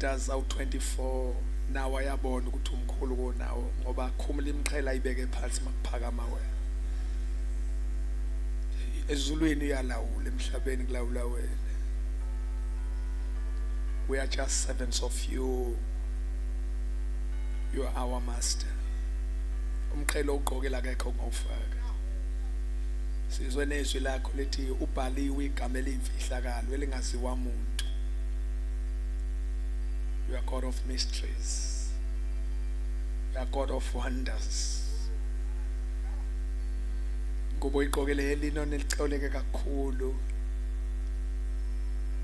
Ama-centimeters awu-24 nawo ayabona ukuthi umkhulu kunawo ngoba khumula imiqhele ayibeke phansi makuphakama wena. Ezulwini uyalawula, emhlabeni kulawula wena. We are just servants of you. You are our master. Umqhele owugqokela akekho ongawufaka. Sizwe nezwi lakho lithi ubhaliwe igama eliyimfihlakalo elingaziwa muntu. You are God of mysteries. You are God of wonders. Ngubo igqokele elino nelicoleke kakhulu.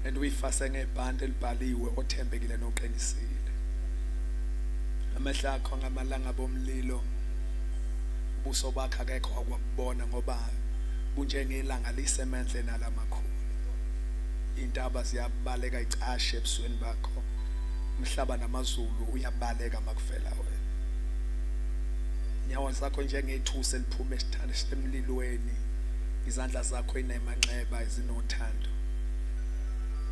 And uyifase ngebhande elibhaliwe othembekile noqinisile. Amehlo akho ngamalanga bomlilo. Ubuso bakhe akekho akwabona ngoba bunjengelanga lisemandleni alamakhulu. Intaba ziyabaleka icashe ebusweni bakho. Umhlaba namazulu uyabaleka makuvela wena. Inyawo zakho njengethusi eliphuma esithanda emlilweni. Izandla zakho inemanxeba ezinothando.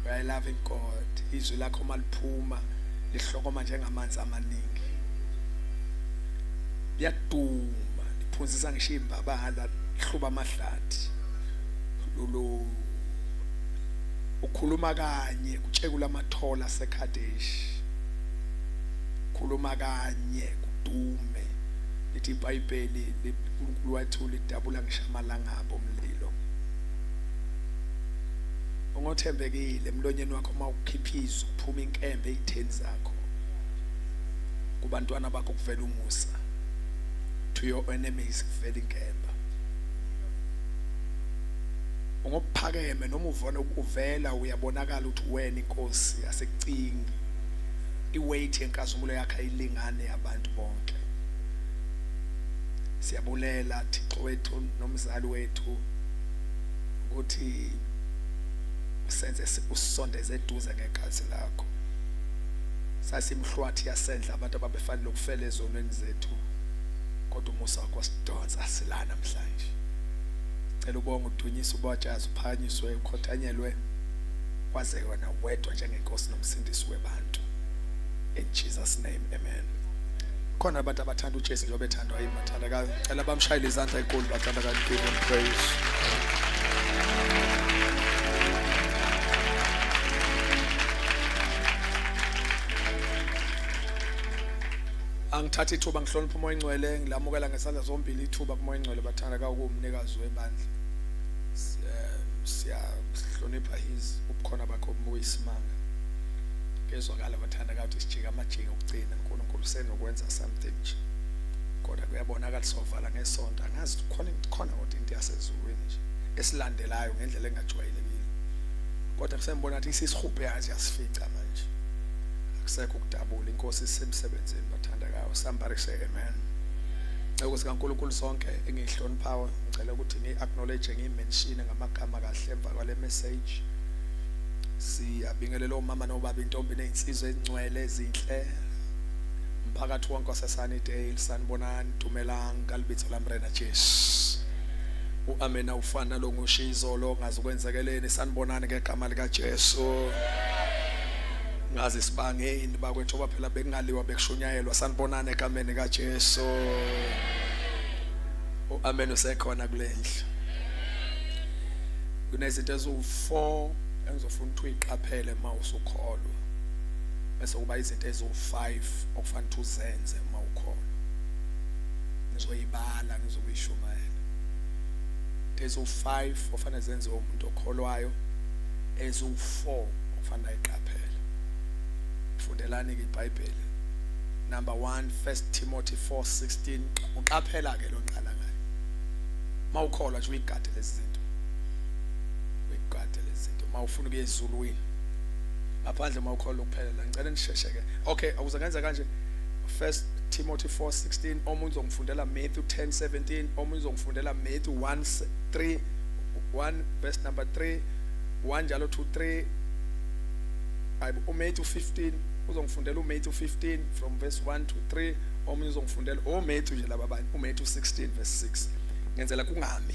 We are loving God. Izwi lakho maliphuma lihlokoma njengamanzi amaningi. Liyaduma, liphunzisa ngisho imbabala, lihluba amahlathi. Lulu ukhuluma kanye kutshekula amathola aseKadesh. Khuluma kanye kudume. Lithi iBhayibheli uNkulunkulu wathi lidabula ngisho amalangabi omlilo. Ungothembekile emlonyeni wakho uma ukhipha izwi kuphuma inkembe ezitheni zakho. Kubantwana bakho kuvela umusa. To your enemies kuvela inkemba. Ungophakeme noma uvona uvela uyabonakala ukuthi wena inkosi asekucingi. Iweight yenkazimulo yakhe ayilingane abantu bonke. Siyabulela Thixo wethu nomzali wethu ukuthi usenze usondeze eduze ngegazi lakho. Sasimhlwathi yasendla abantu ababefanele ukufela ezonweni zethu kodwa umusa wakho wasidonsa sila namhlanje. Cela ubonge udunyise ubatshaze uphakanyiswe ukhothanyelwe kwazeke wena wedwa njengenkosi nomsindisi webantu. In Jesus name amen. Khona abantu abathanda uJesu njengoba ethandwa yimi bathandekayo. Cela bamshayele izandla enkulu bathandekayo give him praise. Angithatha ithuba ngihlonipha uMoya Ingcwele ngilamukela ngesandla zombili ithuba kuMoya Ingcwele bathandeka ukuwumnikazi webandla. Siyahlonipha his ubukhona bakhe obuyisimanga. Kezwakala bathandeka ukuthi sijika amajika okugcina uNkulunkulu usenokwenza something nje. Kodwa kuyabonakala sovala ngesonto angazi khona khona kodwa into yasezulwini nje esilandelayo ngendlela engajwayelekile. Kodwa kusembona ukuthi isisihubhe yazi yasifica manje. Akusekho ukudabula inkosi isemsebenzini bathandekayo. Somebody say amen. Nceku sikaNkulunkulu sonke engiyihloniphayo ngicela ukuthi ngi-acknowledge ngiyimenshine ngamagama kahle emva kwale message. Siyabingelela omama nobaba intombi nezinsizwa ezingcwele ezinhle. Umphakathi wonke waseSunnydale sanibonani dumelang ka lebitso la Morena Jesu. U-amen awufana lo ngisho izolo ngazi kwenzekeleni sanibonani ngegama lika Jesu. Ngazi sibangeni bakwethu ngoba phela bekungaliwa bekushunyayelwa sanibonani egameni kaJesu. U-amen usekhona kule ndlu. Kunezinto eziwu-4 engizofuna ukuthi uyiqaphele uma usukholwa bese kuba izinto eziwu-5 okufanele ukuthi uzenze uma ukholwa. Ngizoyibala ngizokuyishumayela. Into eziwu-5 ofanele zenziwe umuntu okholwayo, eziwu-4 okufanele ayiqaphele. Fundelani-ke iBhayibheli. Number 1, 1 Timothy 4:16. Uqaphela-ke lo ngiqala ngayo. Uma ukholwa nje uyigade lezi zinto. Uyigade lezi zinto. Uma ufuna ukuya ezulwini. Ngaphandle uma ukholwa kuphela. Ngicela nisheshe ke. Okay, akuze ngenze kanje. 1 Timothy 4:16 omunye uzongifundela Matthew 10:17 omunye uzongifundela Matthew 1:3 1 verse number 3 1 njalo 2 3 ayibo uMatthew 15 uzongifundela uMatthew 15 from verse 1 to 3 omunye uzongifundela oMatthew nje laba abanye uMatthew 16 verse 6 ngenzela kungami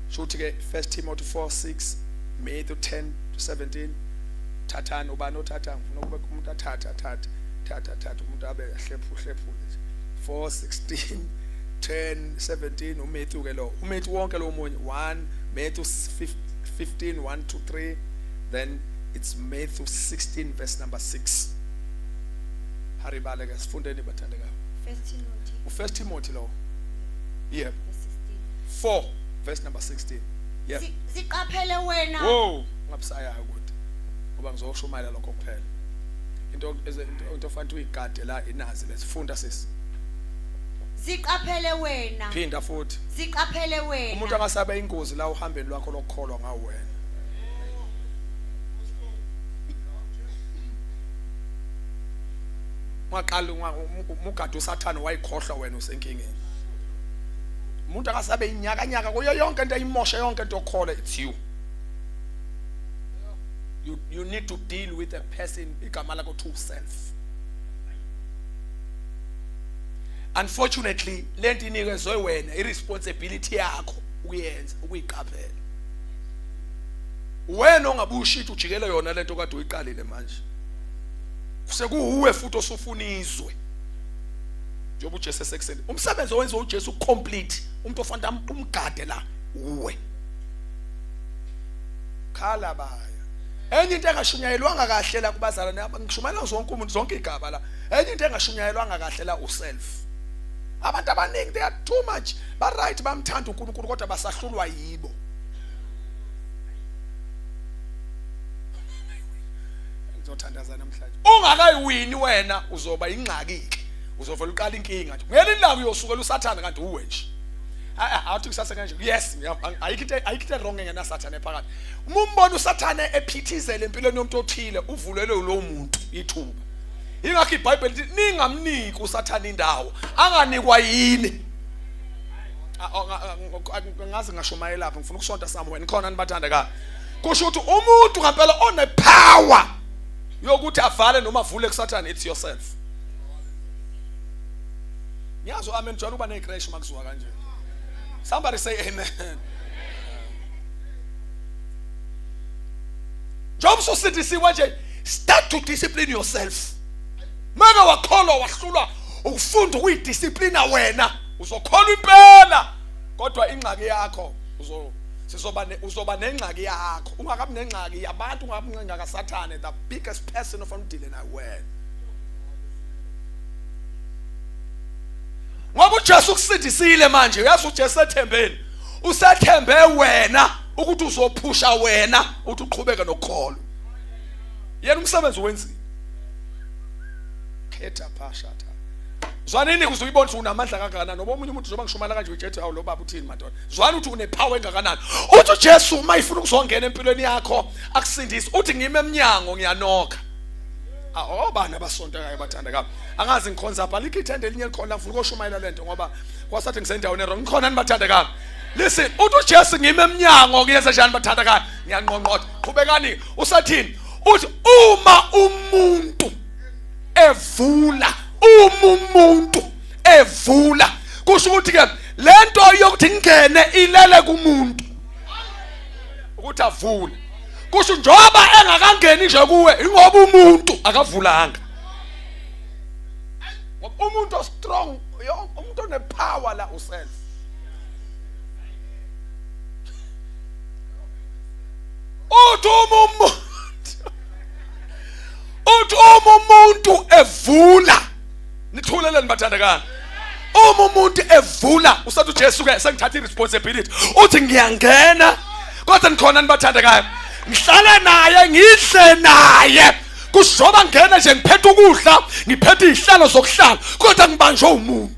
shuthi ke 1 Timothy 4:6 Matthew 10 to 17 Thathani, ubani othatha? Ngifuna kube umuntu athathe, athathe, thatha, thatha, umuntu abe hlephu hlephu nje. 4 16 10 17, uMatthew ke lo, uMatthew wonke lo munye 1 Matthew 15 1 to 3, then it's Matthew 16 verse number 6. Haribale ke, sifundeni bathandekayo. First Timothy. UFirst Timothy lo, yebo. Verse 16. 4 verse number 16, yebo. Ziqaphele wena. Wo, ngabusaya kude ngoba ngizoshumayela lokho kuphela. Into ofanele uyigade la inazi lesifunda sisi. Ziqaphele wena. Phinda futhi. Ziqaphele wena. Umuntu angasabe ingozi la uhambeni lwakho lokukholwa ngawo wena. Ungaqali umugade uSathane wayikhohlwa wena usenkingeni. Umuntu akasabe inyakanyaka kuyo yonke into ayimoshe, yonke into okholwa, it's you. You need to deal with a person igama lakho to self. Unfortunately lento inikezwe wena, irresponsibility yakho ukuyenza, ukuyiqaphela. Wena ongabushitha ujikele yona lento kade uyiqalile, manje sekuwuwe futhi osufuna izwe njengoba uJesu esekuseni. Umsebenzi owenziwa uJesu complete, umuntu ofanele umgade la uwe. Khala baya. Enye into engashunyayelwanga kahle la kubazalwane, ngishumayela zonke umuntu, zonke igaba la, enye into engashunyayelwanga kahle la uself. Abantu abaningi, they are too much ba right, bamthanda uNkulunkulu kodwa basahlulwa yibo. Ngizothandaza namhlanje. Ungakayiwini wena uzoba ingxaki ke, uzovela uqala inkinga nje ngelinye ilanga, uyosukela uSathane kanti uwe nje. Awuthi kusase kanje. Yes, ayikho into wrong engena Sathane phakathi. Uma umbona uSathane ephithizela empilweni yomuntu othile, uvulelwe lo muntu ithuba. Ingakho iBhayibheli lithi ningamniki uSathane indawo. Anganikwa yini? Ngazi ngashumayela lapha, ngifuna ukusonta somewhere. Nikhona nibathanda ka? Kusho ukuthi umuntu ngempela one power yokuthi avale noma avule kuSathane, it's yourself. Ngiyazi amen jwayele ukuba necrash makuziwa kanje. Somebody say amen. Njengoba ususindisiwe nje, start to discipline yourself. Maka wakholwa wahlulwa ukufunda ukuyidisciplina wena, uzokholwa impela kodwa ingxaki yakho uzo sizoba uzoba nengxaki yakho. Ungakabi nengxaki yabantu, ungakabi nengxaki kaSathane, the biggest person ofanele udile naye wena, ngoba uJesu ukusindisile manje. Uyazi uJesu ethembeni, usethembe wena ukuthi uzophusha wena ukuthi uqhubeke nokukholwa. Yena umsebenzi wenzile. Khetha phashatha zwanini kuze uyibone ukuthi unamandla kangakanani. Noba omunye umuntu njengoba ngishumala kanje ujethi, "Hawu, lo baba uthini madoda?" Zwana ukuthi unepower engakanani. Uthi uJesu uma ifuna ukuzongena empilweni yakho akusindise, uthi, "Ngime emnyango ngiyanokha." Obani abasontekayo bathandekayo? Angazi ngikhonza apha, alikho ithende elinye elikhona la. Ngifuna ukoshumayela lento ngoba kwasathi ngisendaweni wrong. Ngikhona nibathandekayo? Listen, uthi uJesu, "Ngime emnyango ngiyenze njani bathandekayo? Ngiyanqonqotha." Qhubekani, usathini? Uthi uma umuntu evula, uma umuntu evula, kusho ukuthi ke lento yokuthi ngene ilele kumuntu ukuthi avule. Kusho njoba engakangeni nje kuwe ingoba umuntu akavulanga. Ngoba umuntu o strong, umuntu onepower la uself. Uthi uma umuntu evula, nithuleleni bathandekana, uma umuntu evula, usathi uJesu ke sengithatha iresponsibility, uthi ngiyangena. Kodwa nikhona nibathandekayo? Ngihlale naye, ngidle naye. Kuzoba ngena nje ngiphethe ukudla, ngiphethe izihlalo zokuhlala, kodwa ngibanjwe umuntu.